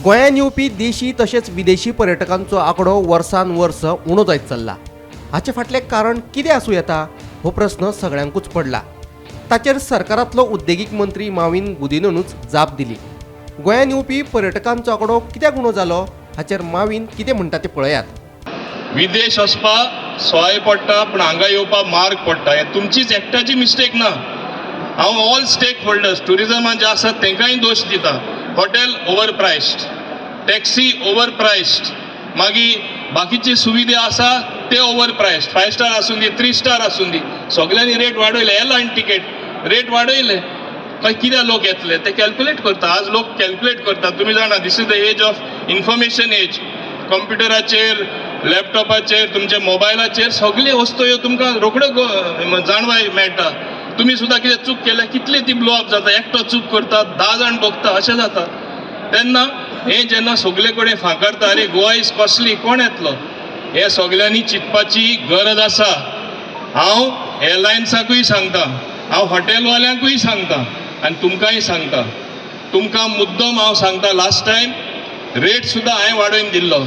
गोंयांत येवपी देशी तशेंच विदेशी पर्यटकांचो आंकडो वर्सान वर्स उणो जायत चल्ला. हाचे फाटलें कारण कितें आसूं येता हो प्रस्न सगळ्यांकूच पडला. ताचेर सरकारांतलो उद्देगीक मंत्री माविन गुदिन्होनूच जाप दिली. गोंयांत येवपी पर्यटकांचो आंकडो कित्याक उणो जालो हाचेर माविन कितें म्हणटा तें पळयात. विदेश वचपाक सोय पडटा, पूण हांगा येवपाक मार्ग पडटा. हें तुमचीच एकट्याची मिस्टेक ना. हांव ऑल स्टेक होल्डर्स ट्युरिजमान जे आसात तांकांय दोश दिता. Hotel over priced, taxi over priced, मागीर बाकीची सुविधा आसा ते ओवर प्रायस्ड. फायव स्टार आसूं दी, थ्री स्टार आसूं दी, सगल्यांनी रेट वाडयले. एअरलायन टिकेट रेट वाडयले काय कित्याक लोक येतले ते कॅल्क्युलेट करता. आज लोक कॅल्क्युलेट करता. तुमी जाणा, this is the age of information age. कंप्युटराचेर, लॅपटॉपाचेर, तुमच्या मोबायलाचेर सगळे वस्तू ह्यो तुमकां रोखड्यो जाणवाय मेळटा. तुमी सुद्दां कितें चूक केल्या, कितली ती ब्लो अप जाता. एकटो चूक करता, 10 जाण भोगता, अशें जाता. तेन्ना हें जेन्ना सगळे कडेन फांकारता, अरे गोवा is costly, कोण येतलो? हें सगल्यांनी चिंतपाची गरज आसा. हांव एअरलायन्साकूय सांगता, हांव हॉटेलवाल्यांकूय सांगता आनी तुमकांय सांगता. तुमकां मुद्दम हांव सांगता, लास्ट टायम रेट सुद्दां हांवें वाडोवन दिल्लो.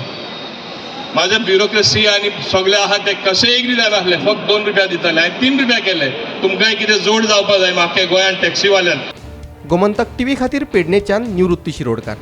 म्हाजे ब्युरोक्रेसी आनी सगळे आहा ते कशेंय एग्री जायनासले. फक्त 2 रुपया दिताले, हांवें 3 रुपया केले. तुमकांय कितें जोड जावपा जाय म्हाका गोंयांत टॅक्सीवाल्यान. गोमंतक टीव्ही खातीर पेडणेच्यान निवृत्ती शिरोडकार.